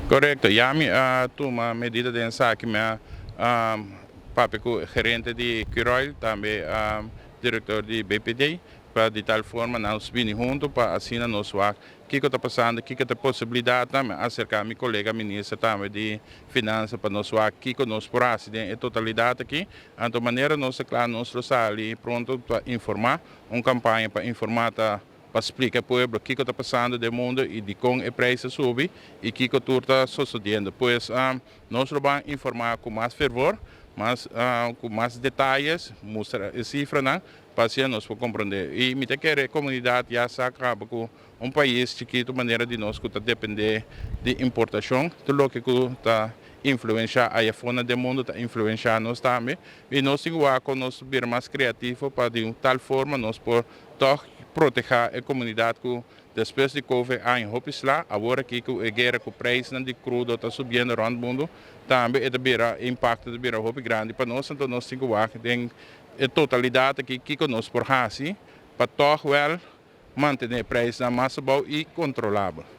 Korekto, ya mi a tuma medida den esaki, mi a papia ku gerente di Curoil, tambe direktor di BPD, pa di tal forma nos bini huntu pa asina nos wak kiko ta pasando, kiko ta e posibilidatnan. Mi a aserká mi kolega minister tambe di Finansa pa nos wak kiko nos por hasi den e totalidat aki. Anto manera nos ta kla nos lo sali pronto pa informá, un kampaña pa informá ta pa splika e pueblo kiko ta pasando den mundo i dikon e preis a subi i kiko tur ta sosodiendo. Pues nos lo ban informá ku mas fervor, mas ku mas detayes, mustra e sifranan pa asina nos por komprondé. I mi ta kere e komunidat ya sa kaba ku un pais chikitu manera di nos ku ta dependé di importashon, tur loke ku ta influenshá aya afó den mundo ta influenshá nos tambe. I nos tin ku wak kon nos bira mas kreativo pa di un tal forma nos por tòg protehá e komunidat ku despues di Covid aña hopi sla, awor aki ku e guera ku preisnan di krudo ta subiendo rònt mundu, tambe e ta bira e impakto ta bira hopi grandi pa nos, anto nos tin ku wak den e totalidat aki kiko nos por hasi pa tòg wèl mantené e preisnan mas abou i kontrolabel.